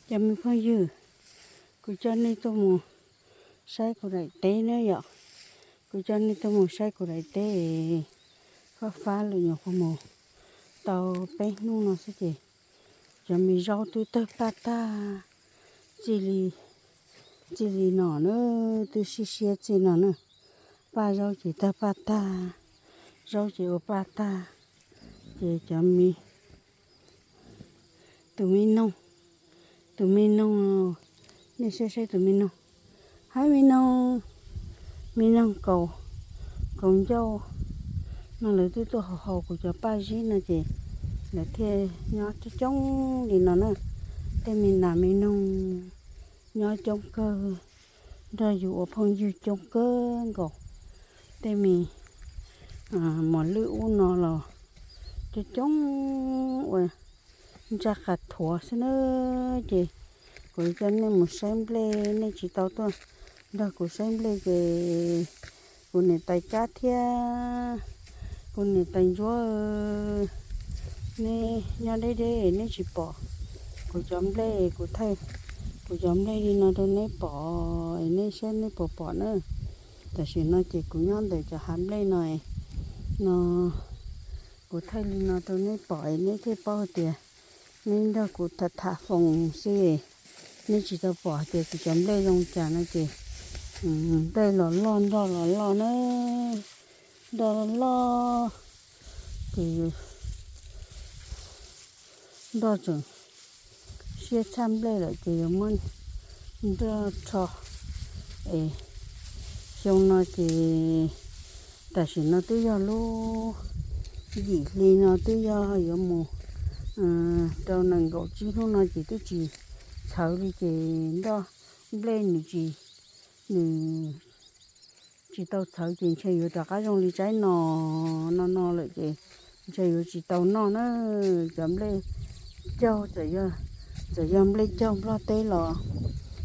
Cov me phooj ywg, kuv coj nej tuaj mus saib kuv daim teb na yom. Kuv coj nej tuaj mus saib kuv daim teb fab fab lawm, nyuam qhuav mus tau peb hnub no xwb ces cov me zaub twb tawg paj tag, txij li, txij li no na, twb siab siab txij no na. Paj zaub ces tawg paj tag, zaub ces ua paj tag, ces cov me, tus me noog, tus me noog, nej saib saib tus me noog, haib me noog, me noog kaus, kaus ncauj no lawv twb tuaj haus haus kuv cov paj zib no ces lawv thiaj nyob coob coob li no na. Tej me nas me noog nyob coob kawg, nrog yus ua phooj ywg coob kawg nkaus. Tej me mos lwj ub no los coob coob ua ntsaj qas thuav xwb na. Ces kuv coj nej mus saib nplej, nej tsis tau tuaj nrog kuv saib nplej ces kuv niam tais kab thiab kuv niam tais ntsuab, neb nyob deb deb neb tsis pom kuv cov nplej, kuv thaij kuv cov nplej li no rau neb pom, nej saib neb puas pom na. Tam sim no ces kuv nyob ntawm cov hav nplej no, no kuv thaij li no rau neb pom es neb thiaj paub tias neb nrog kuv tham tham foos xwb, neb tsis tau pom tias kuv cov nplej zoo cas no ces nplej los loj nroj los loj na, nroj loj ces nroj tseem siab tshaj nplej lawm ces yuav muab nroj rho es xyoo no ces tam sim no twb yog lub yim hli no twb yog yuav mus rau nees nkaum tsib hnub no ces twb tsis txhawv li ces nroj nplej nws tsis, nws tsis tau txhawv ces ntshe yuav rov qab zoo li tsaib no, no no lawm ces ntshe yuav tsis tau noj na. Cov nplej caug, txawm yog nplej caug nploj teb los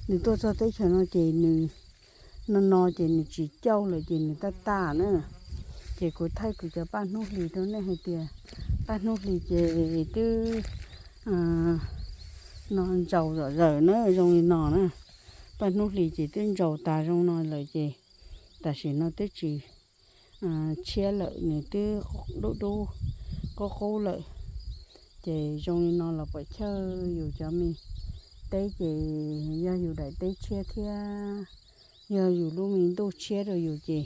nws tuaj txog teb chaws no ces nws no no ces nws tsis caug lawm ces nws taj taj na. Ces kuv thaij kuv cov paj hnub hlis rau nej hais tias paj hnub hlis ces twb no ntsaus zom zaws na, zoo li no na. Paj hnub hlis ces twb ntsaus tas zoo no lawm ces tam sim no twb tsis tshiab lawm, nws twb dub dub qub qub lawm. Ces zoo li no los puas chawj, yus cov me teb ces yog yus daim teb tshiab thiab yog yus lub me ntuj tshiab rau yus ces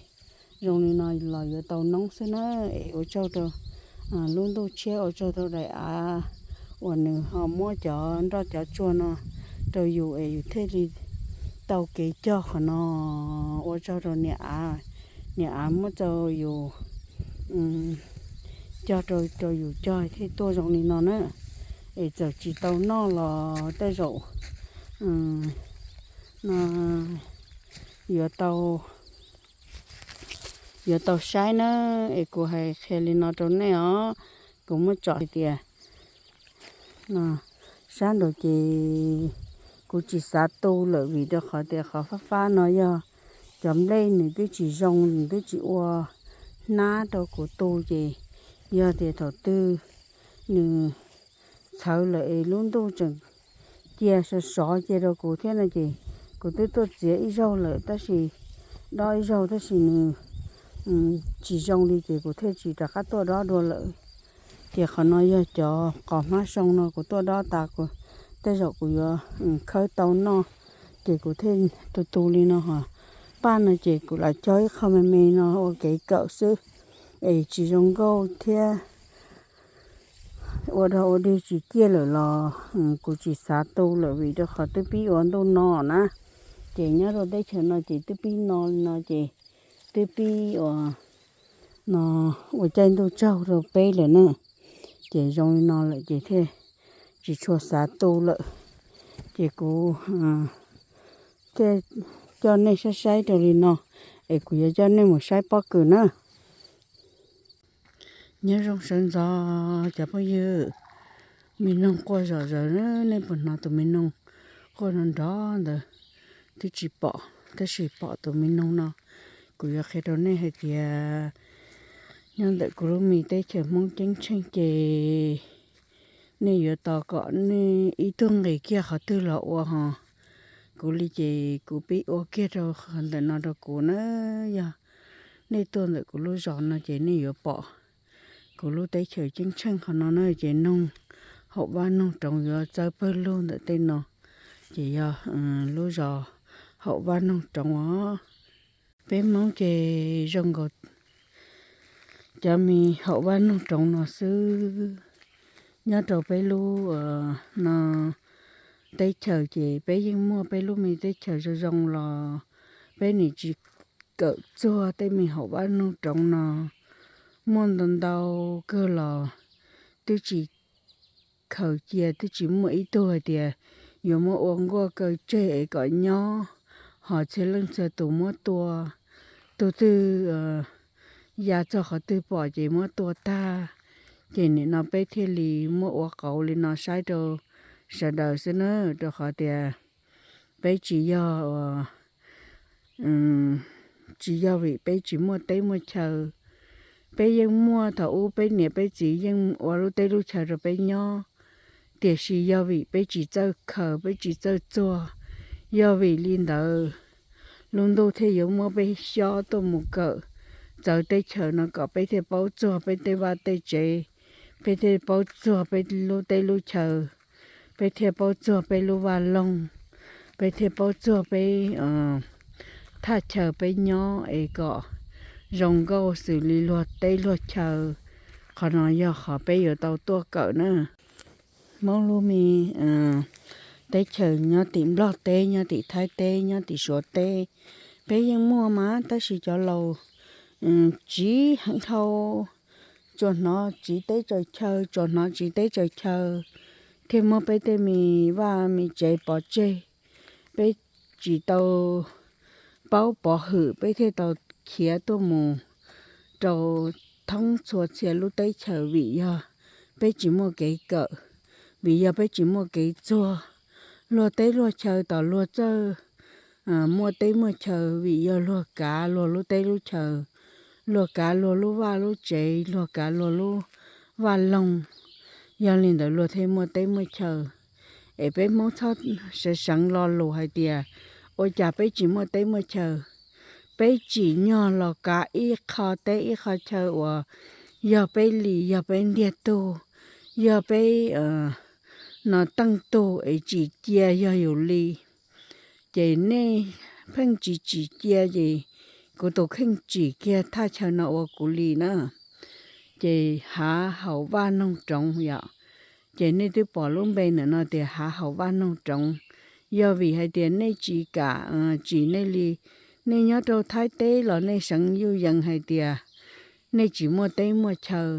zoo li no los yuav tau noob xwb na. Es ua tsaug rau lub ntuj tshiab, ua tsaug rau daim av uas nws ho muab cov nroj cov tsuag no rau yus es yus thiaj li tau kev cog qhov no. Ua tsaug rau niam av, niam av muab rau yus cog rau, rau yus cog thiaj tuaj zoo li no na. Es txawm tsis tau noj los tej zaum no yuav tau, yuav tau saib na. Es kuv hais qhia li no rau nej os, kuv muab tsom hais tias no, sab nraud ces kuv tsis xav tu lawm vim rau qhov tias qhov fab fab no yog cov nplej nws twb tsis zoo, nws twb tsis ua hnab rau kuv tu ces yog tias thaum twg nws txhawv lawm es lub ntuj tseem cia sov sov cia rau kuv thiab no ces kuv twb tuaj txiav ib zaug lawm tab sis, dob ib zaug tab sis nws tsis zoo li ces kuv thiaj tsis rov qab tuaj dob dua lawm. Ces qhov no yog cov qos hmab zoo no kuv tuaj dob tas, kuv tej zaum kuv yuav khawb tau noj, ces kuv thiaj tu tu li no hos. Paj no ces kuv lam cog ib qho me me no ua kev kawm xwb, es tsis zoo nkauj thiab ua dog ua dig tsis ciaj lawm los kuv tsis xav tu lawm vim rau qhov twb pib ua ntuj no na. Ces nyob rau teb chaws no ces twb pib no li no ces twb pib ua no, ua caij ntuj tsaug rau peb lawm na. Ces zoo li no lawm ces thiaj tsis tshua xav tu lawm. Ces kuv thiaj coj nej saib saib rau li no, es kuv yuav coj nej mus saib pob kws na. Nyob zoo sawv ntxov cov phooj ywg, me noog quaj zom zaws, nej puas hnov tus me noog quaj nrov nrov ntawd? Twb tsis pom tab sis pom tus me noog no. Kuv yuav qhia rau nej hais tias nyob ntawm kuv lub me teb chaws Hmoob ceeb tsheej ces Nej yuav tos kom nej ib tug nqis kiag qhov twg los ua hos. Kuv li ces kuv pib ua kiag rau ntawm no rau kuv na. Yog nej tuaj ntawm kuv lub zos no ces nej yuav pom kuv lub teb chaws ceeb tsheej qhov no na. Ces noog, haum vaj noog roov yuav txawb pawg lug ntawm tej no. Ces yog lub zos haum vaj noog roov os. Peb Hmoob ces zoo nkaus cov me haum vaj noog roov no xwb. Nyob rau peb lub no teb chaws ces peb yeej muaj peb lub me teb chaws zoo zoo los peb nim tsis kawm txuag tej me haum vaj noog roov no. Muaj ntau ntau kawg los twb tsis khaws cia, twb tsis muaj ib tug hais tias yuav muab ua nkuaj kaw tseg es kom nyob, hos txhia leej txhia tus muab tua, tus twg ya txog qhov twg pom ces muab tua tag. Ces nim no peb thiaj li muab ua qauv li no saib rau sawv daws xwb na, rau qhov tias peb tsis yog tsis yog vim peb tsis muaj teb muaj chaw. Peb yeej muaj, thaum ub peb niam peb txiv yeej ua lub teb lub chaw rau peb nyob, tiam sis yog vim peb tsis txawj khaws, peb tsis txawj txuag. Yog vim li ntawd, lub ntuj thiaj yuav muab peb xyob tuaj mus kawm txawv teb chaws no kom peb thiaj paub txuag peb tej vaj tej tsev, peb thiaj paub txuag peb lub teb lub chaw, peb thiaj paub txuag peb lub vaj loog, peb thiaj paub txuag peb thaj chaw peb nyob es kom zoo nkauj xws li luag teb luag chaw. Qhov no yog qhov peb yuav tau tuaj kawm na. Hmoob lub me teb chaws nyob tim Nplog teb, nyob tim Thaib teb, nyob tim Suav teb, peb yeej muaj mas tab sis cov laus tsiv heev dhau, tsuas hnov tsiv teb tsaws chaw, tsuas hnov tsiv teb tsaws chaw, thiaj muab peb tej me vaj me tsev pov tseg. Peb tsis tau paub pov hwm, peb thiaj tau khiav tuaj mus rau thoob txhua txhia lub teb chaws vim yog peb tsis muaj kev kawm, vim yog peb tsis muaj kev txuag. Luag teb luag chaw tom luag txawj muaj teb muaj chaw vim yog luag kav luag lub teb lub chaw, luag kav luag lub vaj lub tsev, luag kav luag lub vaj loog. Yog li ntawd luag thiaj muaj teb muaj chaw. Es peb Hmoob txhob seev seev lo lus hais tias ua cas peb tsis muaj teb muaj chaw. Peb tsim nyog los kav ib qho teb ib qho chaw uas yog peb li, yog peb ntiag tug, yog peb no teej tug es tsim cia yog yus li. Ces nej pheej tsis tsim cia ces kuv tus kheej tsim kiag thaj chaw no ua kuv li na. Ces hav haus vaj noog roov yom. Ces nej twb pom lub npe ntawm no tias hav haus vaj noog roov, yog vim hais tias nej tsis kam tsim nej li. Nej nyob rau Thaib teb los nej seev yuj yees hais tias nej tsis muaj teb muaj chaw.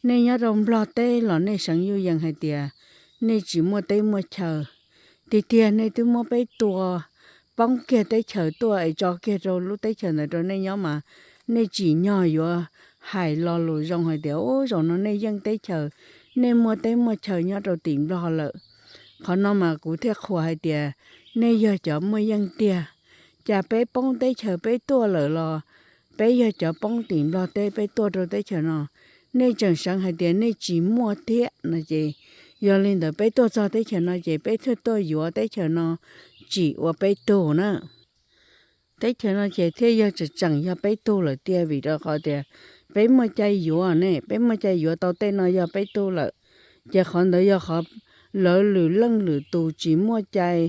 Nej nyob rau Nplog teb los nej seev yuj yees hais tias nej tsis muaj teb muaj chaw. Tiag tiag nej twb muab peb tua poob kiag teb chaws tuaj es tso kiag rau lub teb chaws ntawd rau nej nyob mas nej tsim nyog yuav hais lo lus zoo hais tias ub zaum no nej yeej teb chaws, nej muaj teb muaj chaw nyob rau tim Nplog lawm. Qhov no mas kuv thiaj qhuas hais tias nej yog cov muaj yeej tiag. Cas peb poob teb chaws peb tuaj lawm los peb yog cov poob tim Nplog teb peb tuaj rau teb chaws no, nej tseem seev hais tias nej tsis muaj thiab no ces yog li ntawd peb tuaj txog teb chaws no ces peb thiaj tuaj yuav teb chaws no tsim ua peb tug na. Teb chaws no ces thiaj yog tseem tseem yog peb tug lawm tiag vim rau qhov tias peb muaj cai yuav ne, peb muaj cai yuav tau tej no yog peb tug lawm. Ces qhov ntawd yog qhov lawv lwm leej lwm tus tsis muaj cai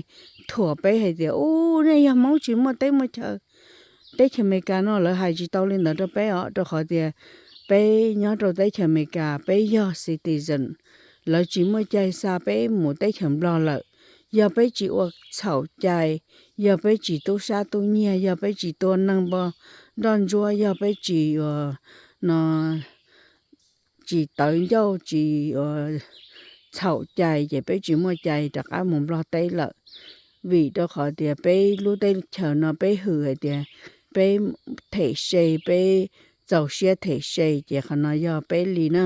thuam peb hais tias ub nej yog Hmoob tsis muaj teb muaj chaw. Teb chaws Amelikas no lawv hais tsis tau li ntawd rau peb os, rau qhov tias peb nyob rau teb chaws Amelikas peb yog citizen, lawv tsis muaj cai xa peb mus teb chaws Nplog lawm. Yog peb tsis ua txhaum cai, yog peb tsis tub sab tub nyiag, yog peb tsis tua neeg npog nroj ntsuab, yog peb tsis ua no tsis tawv ncauj tsis txhaum cai ces peb tsis muaj cai rov qab mus Nplog teb lawm. Vim rau qhov tias peb lub teb chaws no peb hwm hais tias peb them se, peb txaus siab them se ces qhov no yog peb li na.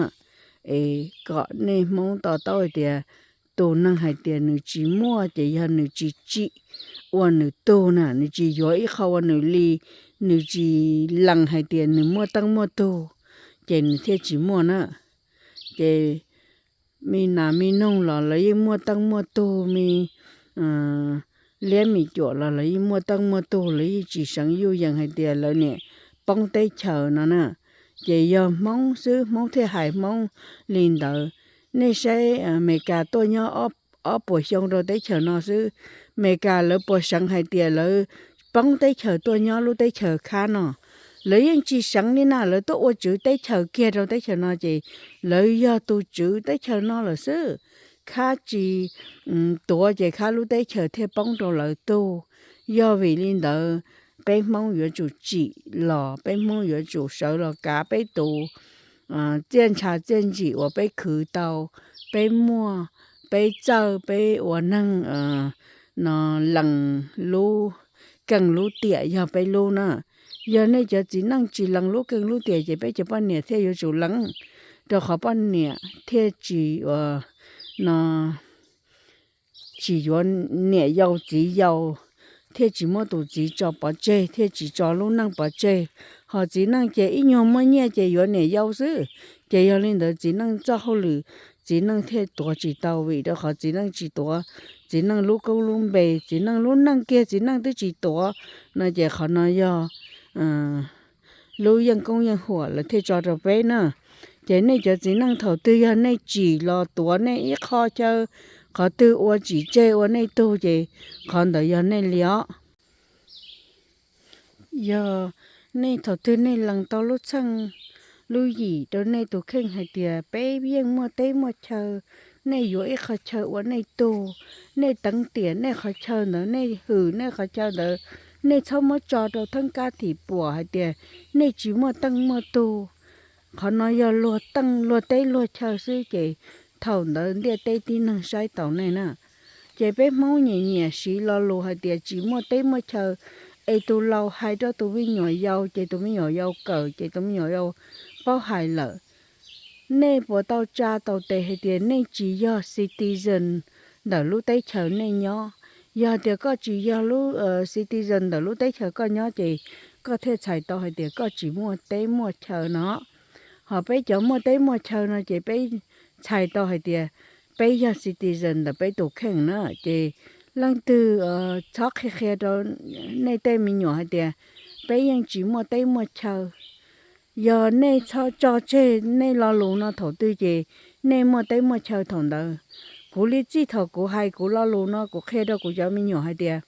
Es kom nej Hmoob to taub hais tias tus neeg hais tias nws tsis muaj ces yog nws tsis tsim ua nws tug na, nws tsis yuav ib qho ua nws li, nws tsis lees hais tias nws muaj teej muaj tug ces nws thiaj tsis muaj na. Ces me nas me noog los lawv yeej muaj teej muaj tug, me liab me cuam los lawv yeej muaj teej muaj tug, lawv yeej tsis seev yuj yees hais tias lawv niam poob teb chaws no na. Ces yog Hmoob xwb Hmoob thiaj hais Hmoob li ntawd. Nej saib Amelikas tuaj nyob ob puas xyoo rau teb chaws no xwb, Amelikas lawv puas seev hais tias lawv poob teb chaws tuaj nyob lub teb chaws khab no? Lawv yeej tsis seev li na, lawv tuaj ua tswv teb chaws kiag rau teb chaws no ces lawv yog tus tswv teb chaws no lawm xwb. Khab tsis tuav ces khab lub teb chaws thiaj poob rau lawv tug. Yog vim li ntawd, peb Hmoob yuav tsum tsim los, peb Hmoob yuav tsum sawv los kav peb tus txiaj ntsha txiaj ntsim uas peb khwv tau, peb muaj, peb txawj, peb ua neeg no lees lub keej lub tiam yog peb lub na. Yog nej cov txiv neej tsis lees lub keej lub tiam ces peb cov poj niam thiaj yuav tsum lees, rau qhov poj niam thiaj tsis ua no tsis yuav niam yau txiv yau, thiaj tsis muab tus txiv tso pov tseg, thiaj tsis tso lub neej pov tseg. Ho txiv neej ces ib nyuag muaj nyiaj ces yuav niam yau xwb. Ces yog li ntawd txiv neej txoj hauj lwm, txiv neej thiaj tuav tsis tau, vim rau qhov txiv neej tsis tuav txiv neej lub koob lub npe, txiv neej lub neej kiag txiv neej twb tsis tuav no ces qhov no yog lub yeej koob yeej huam lawv thiaj tso rau peb na. Ces nej cov txiv neej thaum twg yog nej tsim los tuav nej ib qho chaw, qhov twg ua tsis tseg ua nej tug ces qhov ntawd yog nej li os. Yog nej thaum twg nej lees tau lub txheej lub yim rau nej tus kheej hais tias peb yeej muaj teb muaj chaw, nej yuav ib qho chaw ua nej tug, nej teev tiam nej qhov chaw ntawd, nej hwm nej qhov chaw ntawd, nej txhob muab tso rau theeb kab thim puam hais tias nej tsis muaj teej muaj tug. Qhov no yog luag teej luag teb luag chaw xwb ces thaum ntawd ntiaj teb tib neeg saib taus nej na. Ces peb Hmoob nyiam nyiam siv lo lus hais tias tsis muaj teb muaj chaw, es tus laus hais rau tus me nyuam yaus ces tus me nyuam yaus kawm ces tus me nyuam yaus paub hais lawm. Nej puas tau tsa tau tes hais tias nej tsis yog citizen ntawm lub teb chaws nej nyob? Yog tias koj tsis yog lub citizen ntawm lub teb chaws koj nyob ces koj thiaj txhais tau hais tias koj tsis muaj teb muaj chaw no. Ho peb cov muaj teb muaj chaw no ces peb txhais tau hais tias peb yog citizen ntawm peb tus kheej na. Ces leej twg txhob qhia qhia rau nej tej me nyuam hais tias peb yeej tsis muaj teb muaj chaw. Yog nej txhob tso tseg nej lo lus no thaum twg ces nej muaj teb muaj chaw thaum ntawd. Kuv li txij thaum kuv hais kuv lo lus no kuv qhia rau kuv cov me nyuam hais tias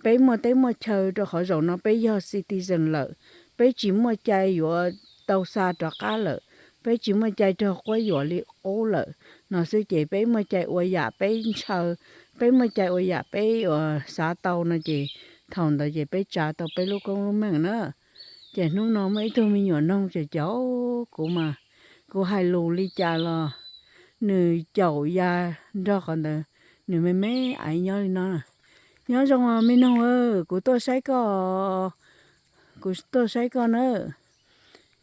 peb muaj teb muaj chaw rau qhov zaum no peb yog citizen lawm, peb tsis muaj cai yuav tau xa rov qab lawm, peb tsis muaj cai raug quab yuam li qub lawm no xwb ces peb muaj cai ua yam peb ntshaw, peb muaj cai ua yam peb uas xav tau no ces thaum ntawd ces peb tsa tau peb lub koob lub meej na. Ces hnub no muaj ib tug me nyuam noog caum caum kuv mas, kuv hais lus li cas los nws caum ya nrog qhov ntawd, nws me me aiv nyob li no. Nyob zoo os me noog, kuv tuaj saib koj, kuv tuaj saib koj na.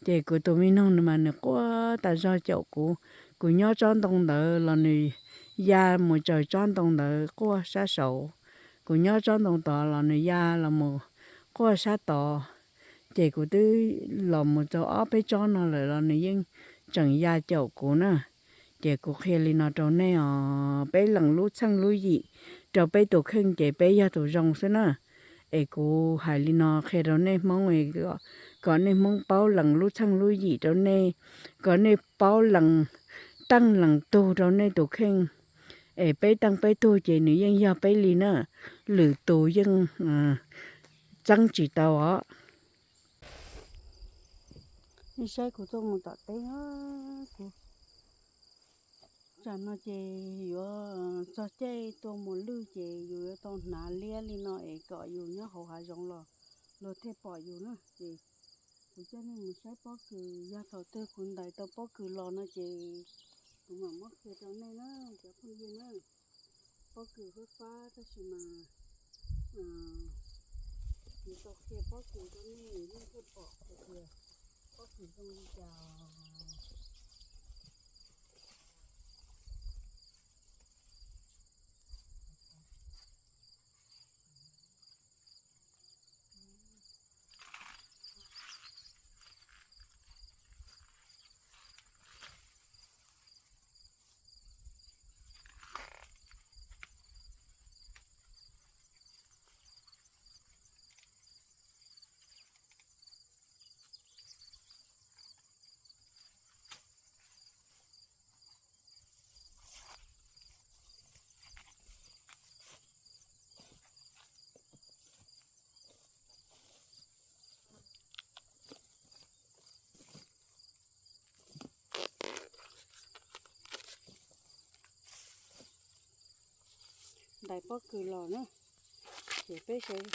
Ces kuv tus me noog nws mas nws quaj tas zog caum kuv. Kuv nyob tsob ntoo ntawd los nws ya mus tsaws tsob ntoo ntawd quaj sab saud. Kuv nyob tsob ntoo tod los nws ya los mus quaj sab tod. Ces kuv twb los mus txog ob peb tsob no lawm los nws yeej tseem ya caum kuv na. Ces kuv qhia li no rau nej os, peb lees lub txheej lub yim rau peb tus kheej ces peb yog tus zoo xwb na. Es kuv hais li no qhia rau nej Hmoob, kom nej Hmoob paub lees lub txheej lub yim rau nej, kom nej paub lees teej lees tug rau nej tus kheej. Es peb teej peb tug ces nws yeej yog peb li na, lwm tus yeej txeeb tsis tau os. Nej saib kuv tuaj mus tom teb, kuv tsam no ces yuav txog caij tua mus lwj ces yus yuav tau hnav liab li no es kom yus nyob hauv hav zoov los luag thiaj pom yus na. Ces kuv coj nej mus saib pob kws, yog thaum twg kuv ntais tau pob kws los no ces kuv mam muab qhia rau nej na cov phooj ywg na. Pob kws fab fab tab sis mas kuv tau qhia pob kws rau nej nej thiaj pom hais tias pob kws zoo li cas. ntais pob kws los na, ces peb sawv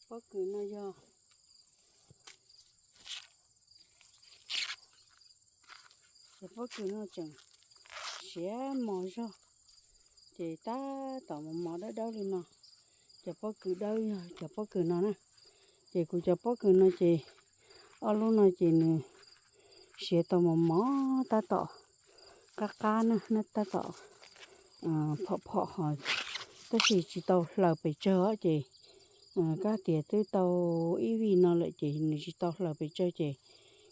pob kws no yog, cov pob kws no tseem siav mos zog, ces tab tom mos mos dawb dawb li no. Cov pob kws dawb yog cov pob kws no na. Ces kuv cov pob kws no ces ob lub no ces nws siav tau mos mos tab tom qab qab na, tab tom phom phom ho, tab sis tsis tau hlaws pes tsawg os. Ces kab tias twb tau ib vij no lawm ces nws tsis tau hlaws pes tsawg ces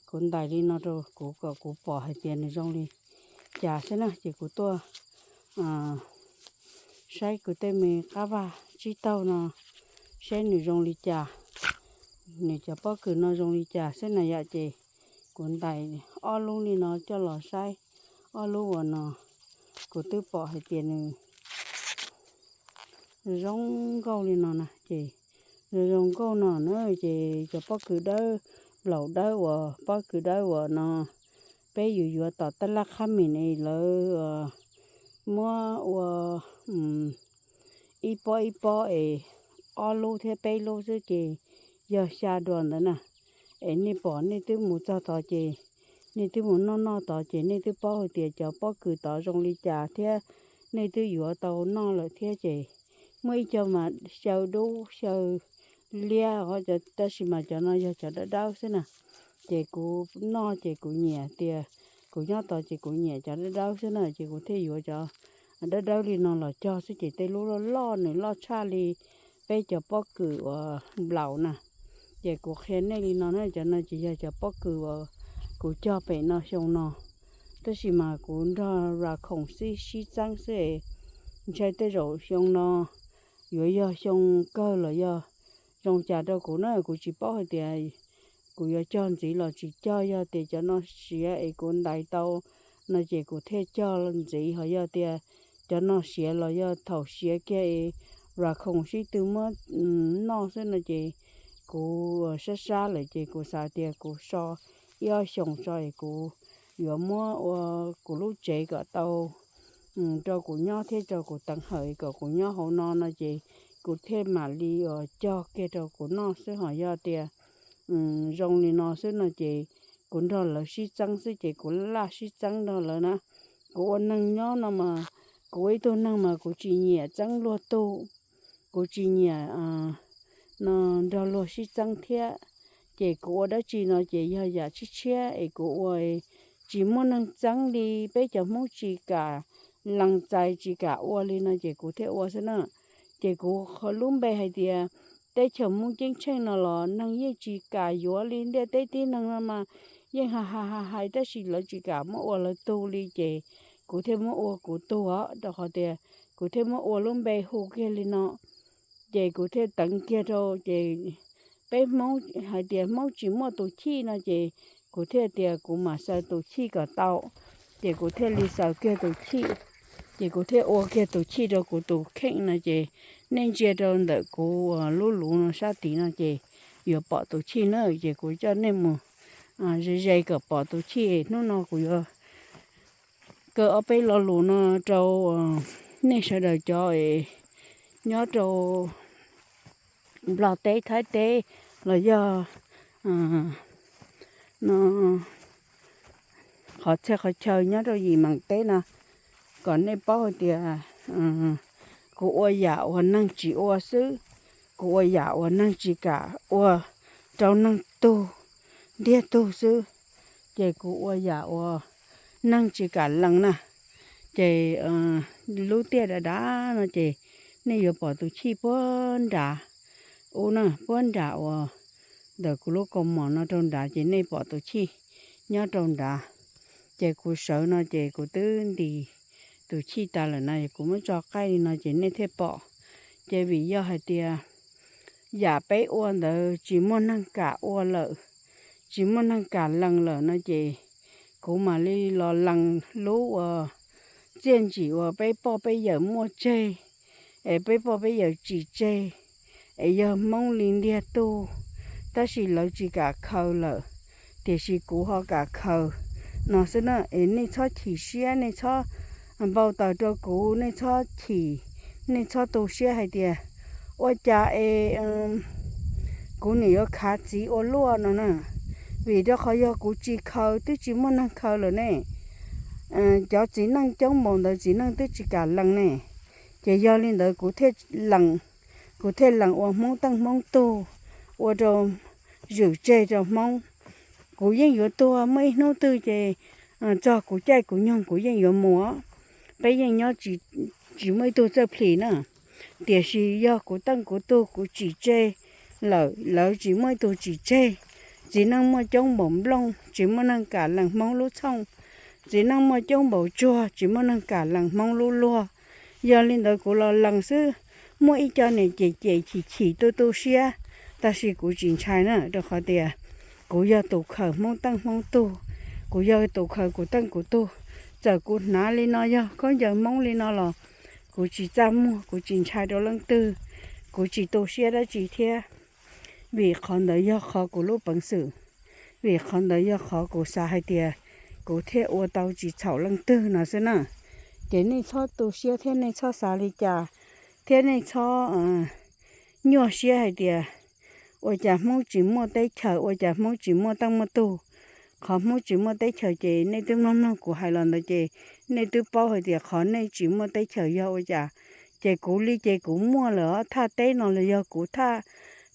kuv ntais li no rau kuv kom kuv pom hais tias nws zoo li cas xwb na. Ces kuv tuaj saib kuv tej me qab vaj tsib taug no, saib nws zoo li cas, nws cov pob kws no zoo li cas xwb na yom. Ces kuv ntais ob lub li no coj los saib, ob lub uas no kuv twb pom hais tias nws zoo nkauj li no na. Ces zoo zoo nkauj no na, ces cov pob kws dawb, nplaum dawb uas pob kws dawb uas no peb yuav yuav tom tab laj qhab mis ne lawv muab ua ib pob ib pob es ob lub thiab peb lub xwb ces yog xya dua ntawd na. Es nej pom nej twb mus txog tod ces nej twb mus noj noj tod ces nej twb paub hais tias cov pob kws tod zoo li cas thiab nej twb yuav tau noj lawm thiab. Ces muaj ib co mas xyaw dub xyaw liab os, tab sis mas cov no yog cov dawb dawb xwb na. Ces kuv noj ces kuv nyiam tias, kuv nyob tod ces kuv nyiam cov dawb dawb xwb na, ces kuv thiaj yuav cov dawb dawb li no los cog xwb. Ces tej lub loj loj nws loj tshaj li peb cov pob kws uas nplaum na. Ces kuv qhia nej li no na, cov no ces yog cov pob kws uas kuv cog pem no xyoo no, tab sis mas kuv nrog ra khoom sib sib txeeb xwb. Ntshai tej zaum xyoo no yuav yog xyoo kawg los yog zoo cas rau kuv na, kuv tsis paub hais tias kuv yuav cog ntxiv los tsis cog. Yog tias cov no siav es kuv ntais tau no ces kuv thiaj cog ntxiv, ho yog tias cov no siav los yog thaum siav kiag es ra khoom sib tw muab noj xwb no ces kuv sab sab lawm ces kuv xav tias kuv so ib ob xyoos tso es kuv yuav muab ua kuv lub tsev kom tau rau kuv nyob thiab rau kuv teev hawm kom kuv nyob hauv no no ces kuv thiaj mam li cog kiag rau kuv noj xwb. Ho yog tias zoo li no xwb no ces kuv nrog lawv sib txeeb xwb ces kuv laj sib txeeb nrog lawv na. Kuv ua neeg nyob no mas kuv ua ib tug neeg mas kuv tsis nyiam txeeb luag tug, kuv tsis nyiam no nrog luag sib txeeb thiab. Ces kuv ua dab tsi no ces yog yam tshiab tshiab es kuv ua tsis muaj neeg txeeb li. Peb cov Hmoob tsis kam lees txais tsis kam ua li no ces kuv thiaj ua xwb na. Ces kuv lub npe hais tias teb chaws Hmoob Ceeb Tsheej no los neeg yeej tsis kam yuav li. Ntiaj teb tib neeg no mas yeej hais hais hais hais tab sis lawv tsis kam muab ua lawv tug li ces kuv thiaj muab ua kuv tug os, rau qhov tias kuv thiaj muab ua lub npe hu kiag li no. Ces kuv thiaj teev kiag rau ces peb Hmoob hais tias Hmoob tsis muaj tus chij no ces kuv thiaj tias kuv mam xaws tus chij kom tau. Ces kuv thiaj li xaws kiag tus chij, ces kuv thiaj ua kiag tus chij rau kuv tus kheej no ces nej ntsia rau ntawm kuv lub luv no sab tid no ces yuav pom tus chij na. Ces kuv coj nej mus ze ze kom pom tus chij. Hnub no kuv yuav kaw ob peb lo lus no rau nej sawv daws cov nyob rau Nplog teb, Thaib teb los yog no qhov txhia qhov chaw nyob rau yim meem teb no kom nej paub hais tias kuv ua yam uas neeg tsis ua xwb, kuv ua yam uas neeg tsis kam ua rau neeg tug ntiag tug xwb. Ces kuv ua yam uas neeg tsis kam lees na. Ces lub tiaj dav dav no ces nej yuav pom tus chij puag nrad ub na, puag nrad uas ntawm kuv lub kaus mom no rau nrad ces nej pom tus chij nyob rau nrad. Ces kuv sawv no ces kuv twb ntis tus chij tas lawm na, kuv muab tso qaij li no ces nej thiaj pom. Ces vim yog hais tias yam peb ua ntawd tsis muaj neeg kam ua lawm, tsis muaj neeg kam lees lawm no ces kuv mam li los lees lub uas txiaj ntsim uas peb poj peb yawm muaj tseg, es peb poj peb yawm tsim tseg, es yog Hmoob li ntiag tug, tab sis lawv tsis kam khaws lawm, tiam sis kuv ho kam khaws. no xwb na. Es nej txhob chim siab, nej txhob npau taws rau kuv, nej txhob chim, nej txhob tu siab hais tias ua cas es kuv nim yuav khav txiv ua luaj no na. Vim rau qhov yog kuv tsis khaws twb tsis muaj neeg khaws lawm ne. Cov txiv neej coob npaum ntawd txiv neej twb tsis kam lees ne. Ces yog li ntawd kuv thiaj lees, kuv thiaj lees ua Hmoob Teej Hmoob Tug, ua rau zwm tseg rau Hmoob. Kuv yeej yuav tuag, muaj ib hnub twg ces txog kuv caij kuv nyoog kuv yeej yuav mus. Peb yeej nyob tsis muaj ib tug txawj plhis na. Tiam sis yog kuv teej kuv tug kuv tsim tseg lawm, lawv tsis muaj ib tug tsim tseg. Txiv neej muaj coob npaum nplooj, tsis muaj neeg kam lees Hmoob lub txhooj. Txiv neej muaj coob npaum tsuag, tsis muaj neeg kam lees Hmoob lub luag. Yog li ntawd kuv los lees xwb. Muaj ib co niam cem cem chim chim tu tu siab, tab sis kuv tsis ntshai na, rau qhov tias kuv yog tus khaws Hmoob Teej Hmoob Tug, kuv yog tus khaws kuv teej kuv tug. Txawm kuv hnav li no yog khaub ncaws Hmoob li no los kuv tsis txaj muag, kuv tsis ntshai rau leej twg, kuv tsis tu siab dab tsi thiab. Vim qhov ntawd yog qhov kuv lub peev xwm, vim qhov ntawd yog qhov kuv xav hais tias kuv thiaj ua tau tsis txhaum leej twg no xwb na. Ces nej txhob tu siab thiab nej txhob xav li cas, thiab nej txhob nyuaj siab hais tias ua cas Hmoob tsis muaj teb chaws, ua cas Hmoob tsis muaj teej muaj tug. Qhov Hmoob tsis muaj teb chaws ces nej twb mloog mloog kuv hais los ntawd ces nej twb paub hais tias qhov nej tsis muaj teb chaws yog ua cas. Ces kuv li ces kuv muaj lawm, thaj teb no los yog kuv thaj,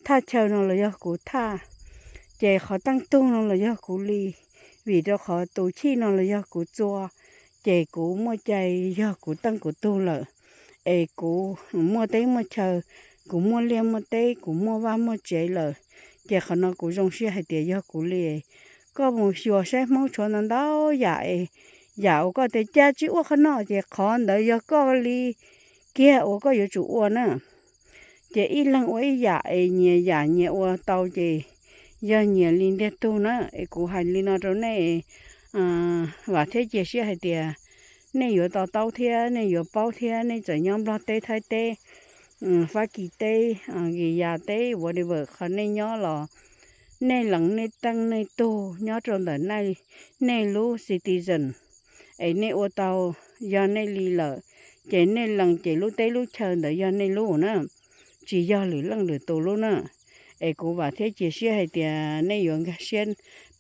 thaj chaw no los yog kuv thaj, ces qhov teej tug no los yog kuv li, vim rau qhov tus chij no los yog kuv txua, ces kuv muaj cai yog kuv teej kuv tug lawm. Es kuv muaj teb muaj chaw, kuv muaj liaj muaj teb, kuv muaj vaj muaj tsev lawm, ces qhov no kuv zoo siab hais tias yog kuv li. Koj mus xyuas saib Hmoob tshuav ntau ntau yam es yam uas koj tias cas tsis ua qhov no ces qhov ntawd yog koj li kiag uas koj yuav tsum ua na. Ces ib leeg ua ib yam es nyias yam nyias ua tau ces yog nyias li ntiag tug na. Es kuv hais li no rau nej, vam thiab cia siab hais tias nej yuav to taub thiab nej yuav paub thiab. Nej txawm nyob Nplog teb, Thaib teb, Fab Kis teb, Kis Yas teb, whatever qhov nej nyob los nej lees nej teej nej tug nyob rau ntawm nej lub citizen es nej ua tau yog nej li lawm, ces nej lees ces lub teb lub chaw ntawd yog nej lub na, tsis yog lwm leej lwm tus lub na. Es kuv vam thiab cia siab hais tias nej yuav nkag siab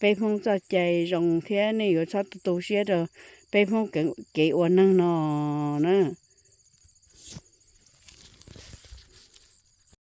peb Hmoob txoj cai zoo thiab nej yuav txhob tu tu siab rau peb Hmoob kev ua neeg no na.